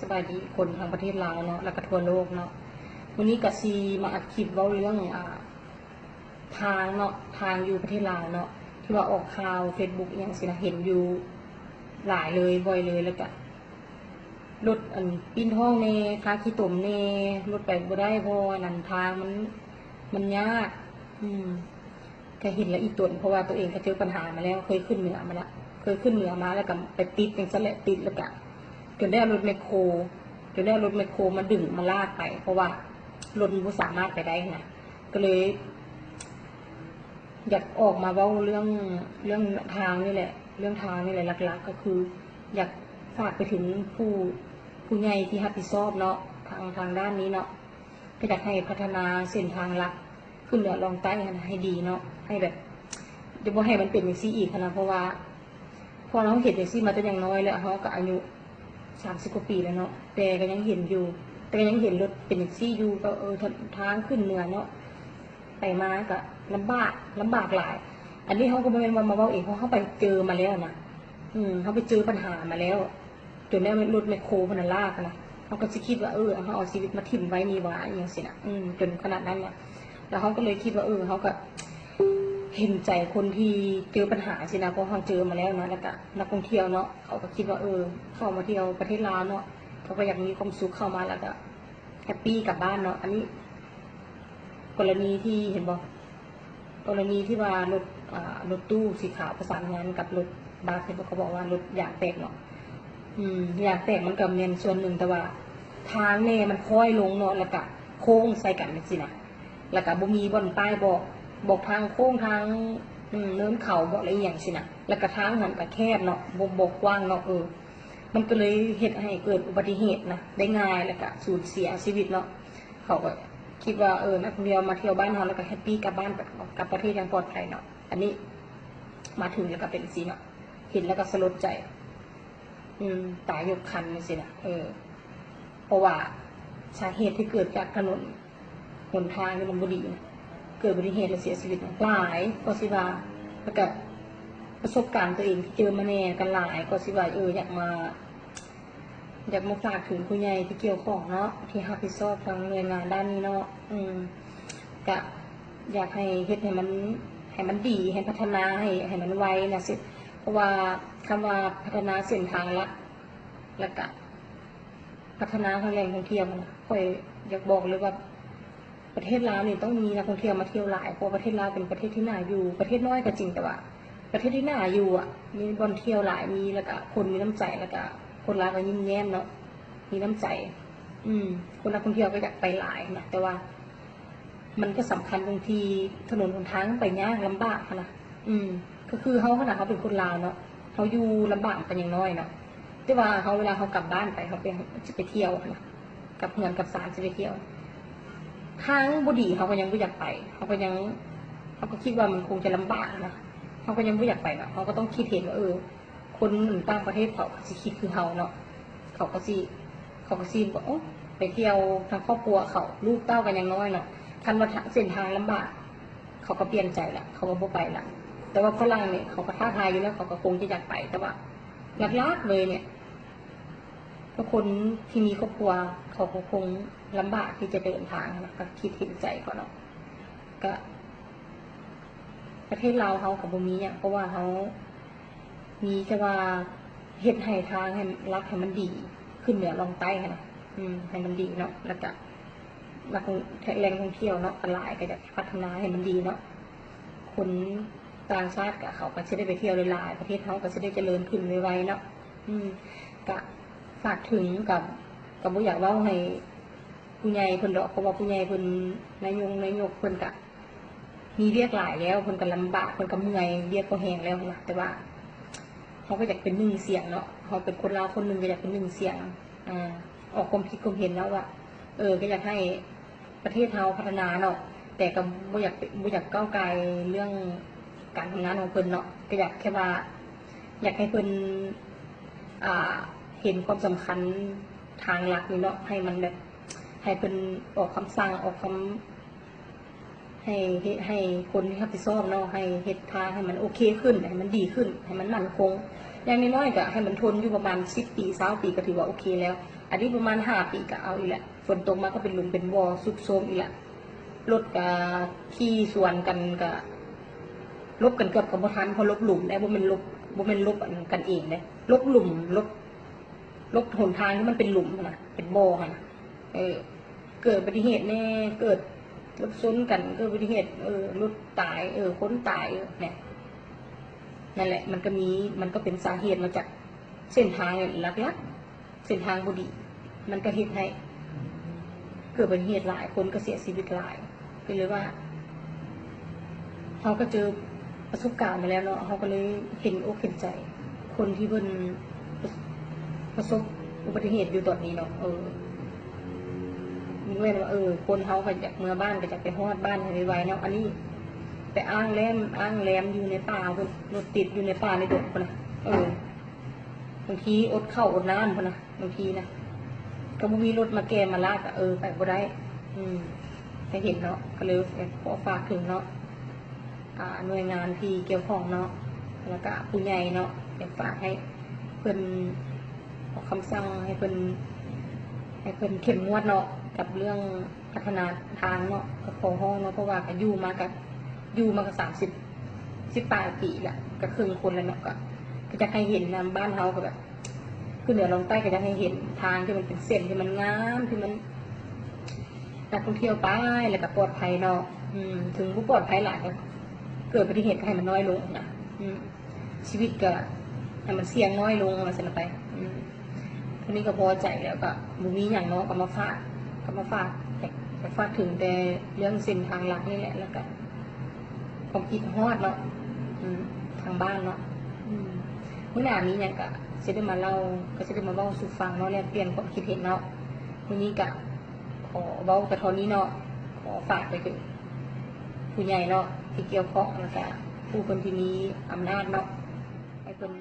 ສະບາຍດີຄົນທັງປະເທດລາວເນາະ ແລ້ວກະທົ່ວໂລກເນາະ. ມື້ນີ້ກະຊິມາອັດຄລິບເວົ້າເລື່ອງ ອ່າ ທາງເນາະ ທາງຢູ່ປະເທດລາວເນາະ ທີ່ວ່າອອກຂ່າວເຟສບຸກອີ່ຫຍັງຊີ້ນະ ເຫັນຢູ່ຫຼາຍເລີຍ ບ່ອຍເລີຍ ແລ້ວກະລົດ ອັນ ປີ້ນທ້ອງແດ່ ຄາຂີ້ຕົມແດ່ ລົດໄປບໍ່ໄດ້ ເພາະວ່າອັນນັ້ນ ທາງມັນ ມັນຍາກ ອືມ. ກະເຫັນລະອີ່ຕົນ ເພາະວ່າໂຕເອງກະເຈີບັນຫາມາແລ້ວ ເຄີຍຂຶ້ນເໜືອມາລະ ເຄີຍຂຶ້ນເໜືອມາແລ້ວກະໄປຕິດຈັ່ງຊັ້ນແຫຼະ ຕິດແລ້ວກະຈົນໄດ້ເອົາລົດແມັກໂຄ ຈົນໄດ້ເອົາລົດແມັກໂຄມາດຶງມາລາກໄປ ເພາະວ່າລົດມັນບໍ່ສາມາດໄປໄດ້ຫັ້ນນະ. ກະເລີຍຢາກອອກມາເວົ້າເລື່ອງ ເລື່ອງທາງນີ້ແຫຼະ ເລື່ອງທາງນີ້ແຫຼະ ຫຼັກໆກະຄືຢາກຝາກໄປເຖິງຜູ້ ຜູ້ໃຫຍ່ທີ່ຮັບຜິດຊອບເນາະ ທາງ ທາງດ້ານນີ້ເນາະ ກະຢາກໃຫ້ພັດທະນາເສັ້ນທາງຫຼັກ ຂຶ້ນເໜືອລ່ອງໃຕ້ຫັ້ນໃຫ້ດີເນາະ ໃຫ້ແບບ ຢ່າບໍ່ໃຫ້ມັນເປັນຈັ່ງຊີ້ອີກຫັ້ນນະ ເພາະວ່າ ເພາະເຮົາເຮັດຈັ່ງຊີ້ມາແຕ່ຍັງນ້ອຍແລ້ວ ເຮົາກະອາຍຸສາມສິບກວ່າປີແລ້ວເນາະ ແຕ່ກະຍັງເຫັນຢູ່ ແຕ່ກະຍັງເຫັນລົດເປັນຈັ່ງຊີ້ຢູ່ ກະ ເອີ ທາງຂຶ້ນເໜືອເນາະ ໄປມາກະລຳບາກ ລຳບາກຫຼາຍ. ອັນນີ້ເຮົາກະບໍ່ແມ່ນວ່າມາເວົ້າເອງ ເພາະເຮົາໄປເຈີມາແລ້ວນະ ເຮົາໄປເຈີບັນຫາມາແລ້ວ ຈົນໄດ້ລົດແມັກໂຄພຸ້ນນະລາກຫັ້ນນະ ເຮົາກະຊິຄິດວ່າ ເອີ ເຮົາເອົາຊີວິດມາຖິ້ມໄວ້ນີ້ຫວາ ອີ່ຫຍັງຊີ້ນະ ເອີ ຈົນຂະໜາດນັ້ນນະ. ແລ້ວເຮົາກະເລີຍຄິດວ່າ ເອີ ເຮົາກະເຫັນໃຈຄົນທີ່ເຈີບັນຫາຊີ້ນະ ເພາະເຮົາເຈີມາແລ້ວນະ ແລ້ວກະນັກທ່ອງທ່ຽວເນາະ ເຂົາກະຄິດວ່າ ເອີ ເຂົ້າມາທ່ຽວປະເທດລາວເນາະ ເຂົາກະຢາກມີຄວາມສຸກ ເຂົ້າມາແລ້ວກະແຮັບປີ້ກັບບ້ານເນາະ. ອັນນີ້ ກໍລະນີທີ່ ເຫັນບໍ່ ກໍລະນີທີ່ວ່າລົດ ອາ ລົດຕູ້ສີຂາວປະສານງານກັບລົດບັສ ເຫັນບໍ່ ເຂົາບອກວ່າລົດຢາງແຕກເນາະ ອືມ ຢາງແຕກມັນກະແມ່ນສ່ວນໜຶ່ງ ແຕ່ວ່າທາງແດ່ມັນຄ້ອຍລົງເນາະ ແລ້ວກະໂຄ້ງໃສ່ກັນຈັ່ງຊີ້ນະ ແລ້ວກະບໍ່ມີບ່ອນປ້າຍບອກ ບອກທາງໂຄ້ງ ທາງ ອືມ ເນີນເຂົາ ບອກລະອີ່ຫຍັງຊີ້ນະ ແລ້ວກະທາງຫັ້ນກະແຄບເນາະ ບໍ່ ບໍ່ກວ້າງເນາະ ເອີ ມັນກະເລີຍເຮັດໃຫ້ເກີດອຸບັດຕິເຫດນະ ໄດ້ງ່າຍ ແລ້ວກະສູນເສຍຊີວິດເນາະ. ເຂົາກະຄິດວ່າ ເອີ ນັກທ່ອງທ່ຽວມາທ່ຽວບ້ານເຮົາ ແລ້ວກະແຮັບປີ້ກັບບ້ານ ກັບປະເທດຢ່າງປອດໄພເນາະ. ອັນນີ້ມາເຖິງແລ້ວກະເປັນຈັ່ງຊີ້ເນາະ ເຫັນແລ້ວກະສະຫຼົດໃຈ ອືມ ຕາຍຍົກຄັນຈັ່ງຊີ້ນະ ເອີ ເພາະວ່າສາເຫດທີ່ເກີດຈາກຖະໜົນ ຫົນທາງທີ່ມັນບໍ່ດີ ເກີດອຸບັດຕິເຫດ ແລະ ເສຍຊີວິດຫຼາຍກວ່າຊິວ່າ ແລ້ວກະປະສົບການໂຕເອງທີ່ເຈີມາແດ່ ກະຫຼາຍກວ່າຊິວ່າ ເອີ ຢາກມາ ຢາກມາຝາກເຖິງຜູ້ໃຫຍ່ທີ່ກ່ຽວຂ້ອງເນາະ ທີ່ຮັບຜິດຊອບທາງໜ່ວຍງານດ້ານນີ້ເນາະ ອືມ ກະຢາກໃຫ້ເຮັດໃຫ້ມັນ ໃຫ້ມັນດີ ໃຫ້ພັດທະນາ ໃຫ້ ໃຫ້ມັນໄວນະ ເພາະວ່າຄຳວ່າພັດທະນາເສັ້ນທາງລັດ ແລ້ວກະ ພັດທະນາທາງແຫຼ່ງທ່ອງທ່ຽວຫັ້ນນະ ຂ້ອຍຢາກບອກເລີຍວ່າ ປະເທດລາວນີ້ຕ້ອງມີນັກທ່ອງທ່ຽວມາທ່ຽວຫຼາຍ ເພາະວ່າປະເທດລາວເປັນປະເທດທີ່ໜ້າຢູ່ ປະເທດນ້ອຍກະຈິງ ແຕ່ວ່າປະເທດທີ່ໜ້າຢູ່ອະ ມີບ່ອນທ່ຽວຫຼາຍ ມີ ແລ້ວກະຄົນມີນ້ຳໃຈ ແລ້ວກະຄົນລາວກະຍິ້ມແຍ້ມເນາະ ມີນ້ຳໃຈ ອືມ ຄົນນັກທ່ອງທ່ຽວກະຢາກໄປຫຼາຍຫັ້ນນະ ແຕ່ວ່າ ມັນກະສຳຄັນຕົງທີ່ຖະໜົນຫົນທາງໄປຍາກລຳບາກຫັ້ນນະ ອືມ ກະຄືເຮົາຫັ້ນນະ ເຮົາເປັນຄົນລາວເນາະ ເຮົາຢູ່ລຳບາກມາແຕ່ຍັງນ້ອຍເນາະ ແຕ່ວ່າເຮົາ ເວລາເຮົາກັບບ້ານໄປ ເຮົາໄປ ຊິໄປທ່ຽວຫັ້ນນະ ກັບເຮືອນກັບຊານຊິໄປທ່ຽວ ທາງບໍ່ດີເຮົາກະຍັງບໍ່ຢາກໄປ ເຮົາກະຍັງ ເຮົາກະຄິດວ່າມັນຄົງຈະລຳບາກຫັ້ນນະ ເຮົາກະຍັງບໍ່ຢາກໄປເນາະ ເຮົາກະຕ້ອງຄິດເຫັນວ່າ ເອີ ຄົນຕ່າງປະເທດເຂົາກະຊິຄິດຄືເຮົາເນາະ ເຂົາກະຊິ ເຂົາກະຊິບອກ ໂອ້ ໄປທ່ຽວທັງຄອບຄົວເຂົາ ລູກເຕົ້າກະຍັງນ້ອຍເນາະ ຄັນວ່າເສັ້ນທາງລຳບາກ ເຂົາກະປ່ຽນໃຈລະ ເຂົາກະບໍ່ໄປລະ ແຕ່ວ່າຝຣັ່ງນີ້ ເຂົາກະທ້າທາຍຢູ່ແລ້ວ ເຂົາກະຄົງຈະຢາກໄປ ແຕ່ວ່າຫຼັກໆເລີຍນີ້ ກະຄົນທີ່ມີຄອບຄົວ ເຂົາກະຄົງລຳບາກທີ່ຈະເດີນທາງຫັ້ນນະ ກະຄິດເຫັນໃຈເຂົາເນາະ ກະ ປະເທດລາວເຮົາກະບໍ່ມີຫຍັງ ເພາະວ່າເຮົາມີແຕ່ວ່າເຮັດໃຫ້ທາງໃຫ້ລັດໃຫ້ມັນດີ ຂຶ້ນເໜືອລ່ອງໃຕ້ຫັ້ນນະ ອືມ ໃຫ້ມັນດີເນາະ ແລ້ວກະນັກທ່ອງ ແຫຼ່ງທ່ອງທ່ຽວເນາະ ກະຫຼາຍ ກະຢາກພັດທະນາໃຫ້ມັນດີເນາະ ຄົນຕ່າງຊາດກະ ເຂົາກະຊິໄດ້ໄປທ່ຽວຫຼາຍໆ ປະເທດເຮົາກະຊິໄດ້ຈະເລີນຂຶ້ນໄວໆເນາະ ອືມ ກະຝາກເຖິງ ກະ ກະບໍ່ຢາກເວົ້າໃຫ້ ຜູ້ໃຫຍ່ເພິ່ນດອກ ເພາະວ່າຜູ້ໃຫຍ່ເພິ່ນ ນາຍົງ ນາຍົກເພິ່ນກະມີວຽກຫຼາຍແລ້ວ ເພິ່ນກະລຳບາກ ເພິ່ນກະເມື່ອຍ ວຽກກະແຮງແລ້ວຫັ້ນນະ ແຕ່ວ່າເຮົາກະຢາກເປັນໜຶ່ງສຽງເນາະ ເຮົາເປັນຄົນລາວຄົນໜຶ່ງກະຢາກເປັນໜຶ່ງສຽງ ອາ ອອກຄວາມຄິດຄວາມເຫັນເນາະວ່າ ເອີ ກະຢາກໃຫ້ປະເທດເຮົາພັດທະນາເນາະ ແຕ່ກະບໍ່ຢາກ ບໍ່ຢາກກ້າວກ່າຍເລື່ອງການທຳງານຂອງເພິ່ນເນາະ ກະຢາກແຄ່ວ່າ ຢາກໃຫ້ເພິ່ນ ອາ ເຫັນຄວາມສຳຄັນທາງຫຼັກນີ້ເນາະ ໃຫ້ມັນແບບ ໃຫ້ເພິ່ນອອກຄຳສັ່ງ ອອກຄຳ ໃຫ້ ໃຫ້ຄົນທີ່ຮັບຜິດຊອບເນາະ ໃຫ້ເຮັດທາງໃຫ້ມັນໂອເຄຂຶ້ນ ໃຫ້ມັນດີຂຶ້ນ ໃຫ້ມັນໝັ້ນຄົງ ຢ່າງນ້ອຍໆກະໃຫ້ມັນທົນຢູ່ປະມານສິບປີ ຊາວປີ ກະຖືວ່າໂອເຄແລ້ວ ອັນນີ້ປະມານຫ້າປີກໍເອົາອີກແຫຼະ ຝົນຕົກມາກໍເປັນຫຼຸມເປັນບໍ່ ຊຸດໂຊມອີກແຫຼະ ລົດກໍຂີ່ສວນກັນ ກໍຫຼົບກັນເກືອບກໍບໍ່ທັນ ເພາະຫຼົບຫຼຸມເດ້ ບໍ່ແມ່ນຫຼົບ ບໍ່ແມ່ນຫຼົບອັນກັນເອງເດ້ ຫຼົບຫຼຸມ ຫຼົບ ຫຼົບຫົນທາງທີ່ມັນເປັນຫຼຸມຫັ້ນນະ ເປັນບໍ່ຫັ້ນນະ ເອີ ເກີດອຸບັດຕິເຫດແດ່ ເກີດລົດຊົນກັນ ເກີດອຸບັດຕິເຫດ ເອີ ລົດຕາຍ ເອີ ຄົນຕາຍ ເອີ ແນະ ນັ້ນແຫຼະ ມັນກໍມີ ມັນກໍເປັນສາເຫດມາຈາກເສັ້ນທາງຫຼັກໆ ເສັ້ນທາງບໍ່ດີ ມັນກໍເຮັດໃຫ້ເກີດອຸບັດຕິເຫດຫຼາຍ ຄົນກໍເສຍຊີວິດຫຼາຍ ກໍເລີຍວ່າ ເຮົາກໍເຈີປະສົບການມາແລ້ວເນາະ ເຮົາກໍເລີຍເຫັນອົກເຫັນໃຈຄົນທີ່ເພິ່ນປະ ປະສົບອຸບັດຕິເຫດຢູ່ຕອນນີ້ເນາະ ເອີ ແມ່ນວ່າ ເອີ ຄົນເຮົາກໍຢາກເມືອບ້ານ ກໍຢາກໄປຮອດບ້ານໃຫ້ໄວໆເນາະ ອັນນີ້ໄປອ້າງແລ້ມ ອ້າງແລມຢູ່ໃນປ່າພຸ້ນ ລົດຕິດຢູ່ໃນປ່າໃນດົງພຸ້ນນະ ເອີ ບາງທີອົດເຂົ້າອົດນ້ຳພຸ້ນນະ ບາງທີນະ ກໍບໍ່ມີລົດມາແກ່ມາລາກ ກໍ ເອີ ໄປບໍ່ໄດ້ ອືມ ໃຫ້ເຫັນເນາະ ກໍເລີຍຂໍຝາກເຖິງເນາະ ອ່າ ໜ່ວຍງານທີ່ກ່ຽວຂ້ອງເນາະ ແລ້ວກະຜູ້ໃຫຍ່ເນາະ ຢາກຝາກໃຫ້ເພິ່ນອອກຄຳສັ່ງ ໃຫ້ເພິ່ນ ໃຫ້ເພິ່ນເຂັ້ມງວດເນາະ ກັບເລື່ອງພັດທະນາທາງເນາະ ກໍຂໍຮ້ອງເນາະ ເພາະວ່າກໍຢູ່ມາ ກໍຢູ່ມາກໍສາມສິບ ສິບປາຍປີລະ ກໍເຄິ່ງຄົນລະເນາະ ກໍ ກໍຢາກໃຫ້ເຫັນນຳ ບ້ານເຮົາກໍແບບ ຂຶ້ນເໜືອລົງໃຕ້ ກໍຢາກໃຫ້ເຫັນທາງທີ່ມັນເປັນເສັ້ນທີ່ມັນງາມ ທີ່ມັນ ນັກທ່ອງທ່ຽວໄປແລ້ວກໍປອດໄພເນາະ ອືມ ເຖິງບໍ່ປອດໄພຫຼາຍ ກໍເກີດອຸບັດຕິເຫດກໍໃຫ້ມັນນ້ອຍລົງນະ ອືມ ຊີວິດກໍໃຫ້ມັນສ່ຽງນ້ອຍລົງ ວ່າຊັ້ນໄປ ອືມ ເທົ່ານີ້ກໍພໍໃຈແລ້ວ ກໍບໍ່ມີຫຍັງເນາະ ກໍມາຝາກ ກໍມາຝາກ ຢາກ ຢາກຝາກເຖິງແຕ່ເລື່ອງເສັ້ນທາງຫຼັກນີ້ແຫຼະ ແລ້ວກໍຄວາມຄິດຮອດເນາະ ອືມ ທາງບ້ານເນາະ ອືມ ມື້ໜ້າມີຫຍັງກໍຊິໄດ້ມາເລົ່າ ກໍຊິໄດ້ມາເວົ້າສູ່ຟັງເນາະ ແລກປ່ຽນຄວາມຄິດເຫັນເນາະ ມື້ນີ້ກໍ ຂໍເວົ້າແຕ່ເທົ່ານີ້ເນາະ ຂໍຝາກໄປເຖິງຜູ້ໃຫຍ່ເນາະ ທີ່ກ່ຽວຂ້ອງ ແລ້ວກະຜູ້ເພິ່ນທີ່ມີອຳນາດເນາະ ໃຫ້ເພິ່ນ